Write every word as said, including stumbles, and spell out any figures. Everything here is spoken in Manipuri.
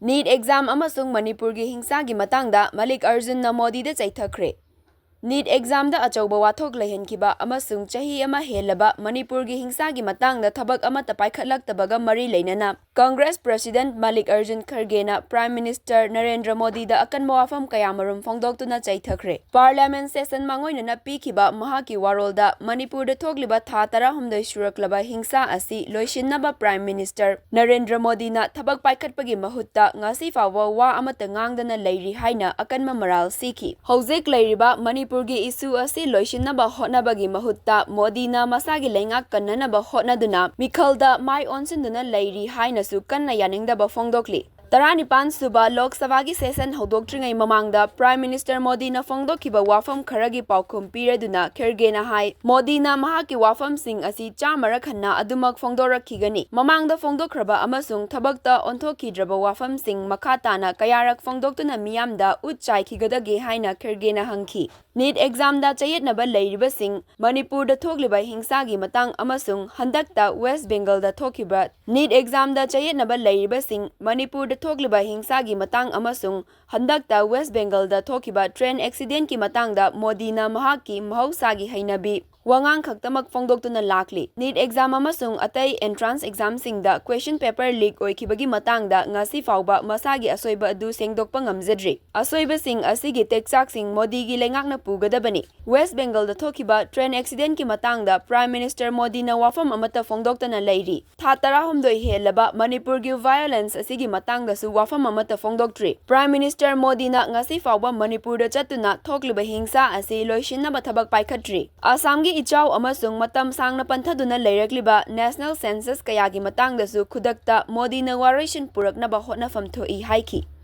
ꯅꯤꯠ ꯑꯦꯛꯖꯥꯝ ꯑꯃꯁꯨꯡ ꯃꯅꯤꯄꯨꯔꯒꯤ ꯍꯤꯡꯁꯥꯒꯤ ꯃꯇꯥꯡꯗ ꯃꯜꯂꯤꯛ ꯑꯔꯖꯨꯟꯅ ꯃꯣꯗꯤꯗ ꯆꯩꯊꯈ꯭ꯔꯦ꯫ ꯅꯤꯠ ꯑꯦꯛꯖꯥꯝꯗ ꯑꯆꯧꯕ ꯋꯥꯊꯣꯛ ꯂꯩꯍꯟꯈꯤꯕ ꯑꯃꯁꯨꯡ ꯆꯍꯤ ꯑꯃ ꯍꯦꯜꯂꯕ ꯃꯅꯤꯄꯨꯔꯒꯤ ꯍꯤꯡꯁꯥꯒꯤ ꯃꯇꯥꯡꯗ ꯊꯕꯛ ꯑꯃꯠꯇ ꯄꯥꯏꯈꯠꯂꯛꯇꯕꯒ ꯃꯔꯤ ꯂꯩꯅꯅ ꯀꯪꯒ꯭ꯔꯦꯁ ꯄ꯭ꯔꯦꯁꯤꯗꯦꯟꯠ ꯃꯜꯂꯤꯛ ꯑꯔꯖꯨꯟ ꯈꯔꯒꯦꯅ ꯄ꯭ꯔꯥꯏꯝ ꯃꯤꯅꯤꯁꯇꯔ ꯅꯔꯦꯟꯗ꯭ꯔ ꯃꯣꯗꯤꯗ ꯑꯀꯟꯕ ꯋꯥꯐꯝ ꯀꯌꯥꯃꯔꯨꯝ ꯐꯣꯡꯗꯣꯛꯇꯨꯅ ꯆꯩꯊꯈ꯭ꯔꯦ꯫ ꯄꯥꯔꯂꯤꯌꯥꯃꯦꯟꯠ ꯁꯦꯁꯟ ꯃꯥꯡꯑꯣꯏꯅꯅ ꯄꯤꯈꯤꯕ ꯃꯍꯥꯛꯀꯤ ꯋꯥꯔꯣꯜꯗ ꯃꯅꯤꯄꯨꯔꯗ ꯊꯣꯛꯂꯤꯕ ꯊꯥ ꯇꯔꯥꯍꯨꯝꯗꯣꯏ ꯁꯨꯔꯛꯂꯕ ꯍꯤꯡꯁꯥ ꯑꯁꯤ ꯂꯣꯏꯁꯤꯟꯅꯕ ꯄ꯭ꯔꯥꯏꯝ ꯃꯤꯅꯤꯁꯇꯔ ꯅꯔꯦꯟꯗ꯭ꯔ ꯃꯣꯗꯤꯅ ꯊꯕꯛ ꯄꯥꯏꯈꯠꯄꯒꯤ ꯃꯍꯨꯠꯇ ꯉꯁꯤ ꯐꯥꯎꯕ ꯋꯥ ꯑꯃꯠꯇ ꯉꯥꯡꯗꯅ ꯂꯩꯔꯤ ꯍꯥꯏꯅ ꯑꯀꯟꯕ ꯃꯔꯥꯜ ꯁꯤꯈꯤ꯫ ꯍꯧꯖꯤꯛ ꯂꯩꯔꯤꯕ ꯃꯅꯤꯄꯨꯔꯒꯤ ꯏꯁꯨ ꯑꯁꯤ ꯂꯣꯏꯁꯤꯟꯅꯕ ꯍꯣꯠꯅꯕꯒꯤ ꯃꯍꯨꯠꯇ ꯃꯣꯗꯤꯅ ꯃꯁꯥꯒꯤ ꯂꯩꯉꯥꯛ ꯀꯟꯅꯅꯕ ꯍꯣꯠꯅꯗꯨꯅ ꯃꯤꯈꯜꯗ ꯃꯥꯏ ꯑꯣꯟꯁꯤꯟꯗꯨꯅ ꯂꯩꯔꯤ ꯍꯥꯏꯅꯁꯨ ꯀꯟꯅ ꯌꯥꯅꯤꯡꯗꯕ ꯐꯣꯡꯗꯣꯛꯂꯤ꯫ ꯇꯔꯥꯅꯤꯄꯥꯟ ꯁꯨꯕ ꯂꯣꯛ ꯁꯚꯥꯒꯤ ꯁꯦꯁꯟ ꯍꯧꯗꯣꯛꯇ꯭ꯔꯤꯉꯩ ꯃꯃꯥꯡꯗ ꯄ꯭ꯔꯥꯏꯝ ꯃꯤꯅꯤꯁꯇꯔ ꯃꯣꯗꯤꯅ ꯐꯣꯡꯗꯣꯛꯈꯤꯕ ꯋꯥꯐꯝ ꯈꯔꯒꯤ ꯄꯥꯎꯈꯨꯝ ꯄꯤꯔꯗꯨꯅ ꯈꯦꯔꯒꯦꯅ ꯍꯥꯏ, ꯃꯣꯗꯤꯅ ꯃꯍꯥꯛꯀꯤ ꯋꯥꯐꯝꯁꯤꯡ ꯑꯁꯤ ꯆꯥꯝꯃꯔꯛ ꯍꯟꯅ ꯑꯗꯨꯃꯛ ꯐꯣꯡꯗꯣꯔꯛꯈꯤꯒꯅꯤ꯫ ꯃꯃꯥꯡꯗ ꯐꯣꯡꯗꯣꯛꯈ꯭ꯔꯕ ꯑꯃꯁꯨꯡ ꯊꯕꯛꯇ ꯑꯣꯟꯊꯣꯛꯈꯤꯗ꯭ꯔꯕ ꯋꯥꯐꯝꯁꯤꯡ ꯃꯈꯥ ꯇꯥꯅ ꯀꯌꯥꯔꯛ ꯐꯣꯡꯗꯣꯛꯇꯨꯅ ꯃꯤꯌꯥꯝꯗ ꯎꯠ ꯆꯥꯏꯈꯤꯒꯗꯒꯦ ꯍꯥꯏꯅ ꯈꯦꯔꯒꯦꯅ ꯍꯪꯈꯤ꯫ ꯅꯤꯠ ꯑꯦꯛꯖꯥꯝꯗ ꯆꯌꯦꯠꯅꯕ ꯂꯩꯔꯤꯕꯁꯤꯡ, ꯃꯅꯤꯄꯨꯔꯗ ꯊꯣꯛꯂꯤꯕ ꯍꯤꯡꯁꯥꯒꯤ ꯃꯇꯥꯡ ꯑꯃꯁꯨꯡ ꯍꯟꯗꯛꯇ ꯋꯦꯁ ꯕꯦꯡꯒꯜꯗ ꯊꯣꯛꯈꯤꯕ ꯅꯤꯠ ꯑꯦꯛꯖꯥꯝꯗ ꯆꯌꯦꯠꯅꯕ ꯂꯩꯔꯤꯕꯁꯤꯡ, ꯃꯅꯤꯄꯨꯔꯗ ꯊꯣꯛꯂꯤꯕ ꯍꯤꯡꯁꯥꯒꯤ ꯃꯇꯥꯡ ꯑꯃꯁꯨꯡ ꯍꯟꯗꯛꯇ ꯋꯦꯁ ꯕꯦꯡꯒꯜꯗ ꯊꯣꯛꯈꯤꯕ ꯇ꯭ꯔꯦꯟ ꯑꯦꯛꯁꯤꯗꯦꯟꯠꯀꯤ ꯃꯇꯥꯡꯗ ꯃꯣꯗꯤꯅ ꯃꯍꯥꯛꯀꯤ ꯃꯍꯧꯁꯥꯒꯤ ꯍꯩꯅꯕꯤ ꯋꯥꯉꯥꯡ ꯈꯛꯇꯃꯛ ꯐꯣꯡꯗꯣꯛꯇꯨꯅ ꯂꯥꯛꯂꯤ꯫ ꯅꯤꯠ ꯑꯦꯛꯖꯥꯝ ꯑꯃꯁꯨꯡ ꯑꯇꯩ ꯑꯦꯟꯇ꯭ꯔꯥꯟꯁ ꯑꯦꯛꯖꯥꯝꯁꯤꯡꯗ ꯀ꯭ꯋꯦꯁꯟ ꯄꯦꯄꯔ ꯂꯤꯛ ꯑꯣꯏꯈꯤꯕꯒꯤ ꯃꯇꯥꯡꯗ ꯉꯁꯤ ꯐꯥꯎꯕ ꯃꯁꯥꯒꯤ ꯑꯁꯣꯏꯕ ꯑꯗꯨ ꯁꯦꯡꯗꯣꯛꯄ ꯉꯝꯖꯗ꯭ꯔꯤ꯫ ꯑꯁꯣꯏꯕꯁꯤꯡ ꯑꯁꯤꯒꯤ ꯇꯦꯛꯆꯥꯛꯁꯤꯡ ꯃꯣꯗꯤꯒꯤ ꯂꯩꯉꯥꯛꯅ ꯄꯨꯒꯗꯕꯅꯤ꯫ ꯋꯦꯁ ꯕꯦꯡꯒꯜꯗ ꯊꯣꯛꯈꯤꯕ ꯇ꯭ꯔꯦꯟ ꯑꯦꯛꯁꯤꯗꯦꯟꯠꯀꯤ ꯃꯇꯥꯡꯗ ꯄ꯭ꯔꯥꯏꯝ ꯃꯤꯅꯤꯁꯇꯔ ꯃꯣꯗꯤꯅ ꯋꯥꯐꯝ ꯑꯃꯠꯇ ꯐꯣꯡꯗꯣꯛꯇꯅ ꯂꯩꯔꯤ꯫ ꯊꯥ ꯇꯔꯥꯍꯨꯝꯗꯣꯏ ꯍꯦꯜꯂꯕ ꯃꯅꯤꯄꯨꯔꯒꯤ ꯚꯥꯏꯑꯣꯂꯦꯟꯁ ꯑꯁꯤꯒꯤ ꯃꯇꯥꯡꯗꯁꯨ ꯋꯥꯐꯝ ꯑꯃꯠꯇ ꯐꯣꯡꯗꯣꯛꯇ꯭ꯔꯤ꯫ ꯄ꯭ꯔꯥꯏꯝ ꯃꯤꯅꯤꯁꯇꯔ ꯃꯣꯗꯤꯅ ꯉꯁꯤ ꯐꯥꯎꯕ ꯃꯅꯤꯄꯨꯔꯗ ꯆꯠꯇꯨꯅ ꯊꯣꯛꯂꯤꯕ ꯍꯤꯡꯁꯥ ꯑꯁꯤ ꯂꯣꯏꯁꯤꯟꯅꯕ ꯊꯕꯛ ꯄꯥꯏꯈꯠꯇ꯭ꯔꯤ꯫ ꯑꯁꯥꯝꯒꯤ ꯏꯆꯥꯎ ꯑꯃꯁꯨꯡ ꯃꯇꯝ ꯁꯥꯡꯅ ꯄꯟꯊꯗꯨꯅ ꯂꯩꯔꯛꯂꯤꯕ ꯅꯦꯁꯅꯦꯜ ꯁꯦꯟꯁꯁ ꯀꯌꯥꯒꯤ ꯃꯇꯥꯡꯗꯁꯨ ꯈꯨꯗꯛꯇ ꯃꯣꯗꯤꯅ ꯋꯥꯔꯣꯏꯁꯤꯟ ꯄꯨꯔꯛꯅꯕ ꯍꯣꯠꯅꯐꯝ ꯊꯣꯛꯏ ꯍꯥꯏꯈꯤ꯫